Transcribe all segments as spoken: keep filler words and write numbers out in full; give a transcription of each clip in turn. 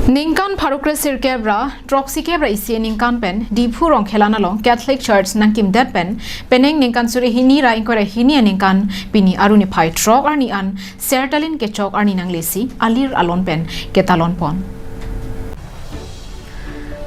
Ningkan pharo kresirkep ra throksi kep ra isi aningkan pen Diphu Rongkhelan along Catholic Church nangkimdet pen penang ningkan suri hini ra ingkoi ra hini aningkan pini arni phai throk arni an sertalin kechok arni nanglesi alir alon pen ketalon pon.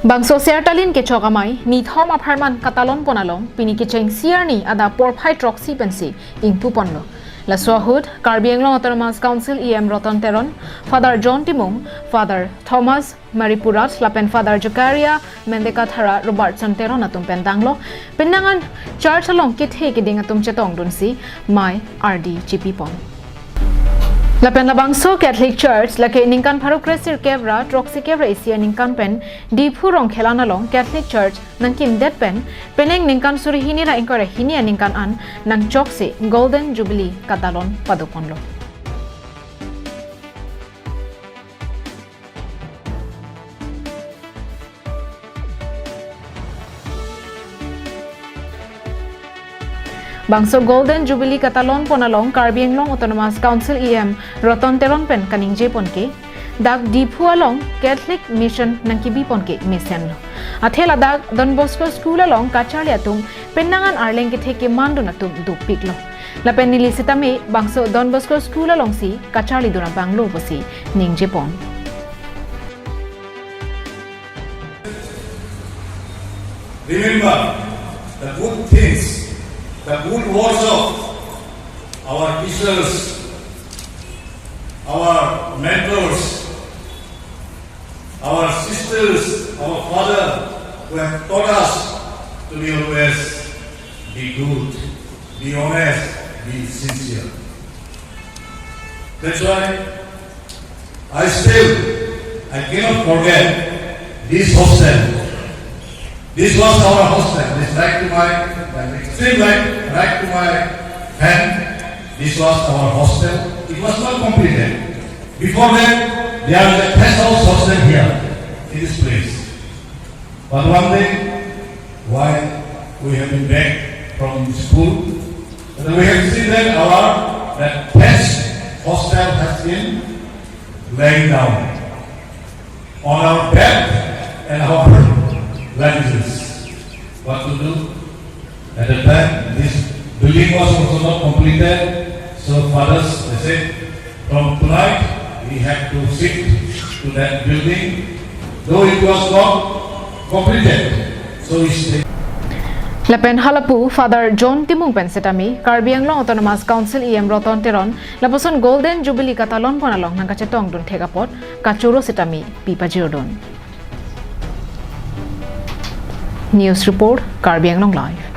Bangso sertalin kechok amei nithom apharman katalon pon along pini kechengsi arni adap porphai throksi pensi ingpu ponlo. Laso ahut Karbi Anglong Autonomous Council E M Roton Teron, Father John Timung, Father Thomas Maripurat lapen Father Zakaria Mendekathara Robertson Teron atum pen danglo. Penang an church along kethe keding atum chetongdunsi mei ardi chipi pon. Lapen labangso Catholic Church lake ningkan pharo kresirkep ra throksi kep ra isi aningkan pen Diphu Rongkhelan along Catholic Church nangkimdet pen penang ningkan suri hini ra ingkoi ra hini aningkan an nangchoksi Golden Jubilee katalon pado ponlo. Bangso Golden Jubilee katalon pon along Karbi Anglong Autonomous Council E M Roton Teron pen kaningje pon ke, dak Diphu along Catholic Mission nangkebi pon ke mesenlo. Athe ladak Don Bosco School along kacharli atum penang an arleng kethe kemandun atum dopiklo. Lapen neli sitame bangso Don Bosco School alongsi kacharlidun abanglo pusi ningje pon. Remember the good things, the good words of our teachers, our mentors, our sisters, our father, who have taught us to be always be good, be honest, be sincere. That's why I still, I cannot forget this hostel. This was our hostel. This right to my, the extreme right, right to my hand. This was our hostel. It was not completed. Before that, there was a guest house hostel here in this place. But one day, while we have been back from school, we have seen that our, that guest hostel has been laying down on our back and our luggages. What to do? At that time, this building was also not completed. So fathers, they said, from tonight, we have to shift to that building. Though it was not completed, so we stay. Lapen halapu Father John Timung pen sitame Karbi Anglong Autonomous Council E M Roton Teron lapuson Golden Jubilee katalon pon along nangkachetongdun thek apot kachoro sitame pipajirdun. News report, Karbi Anglong Live.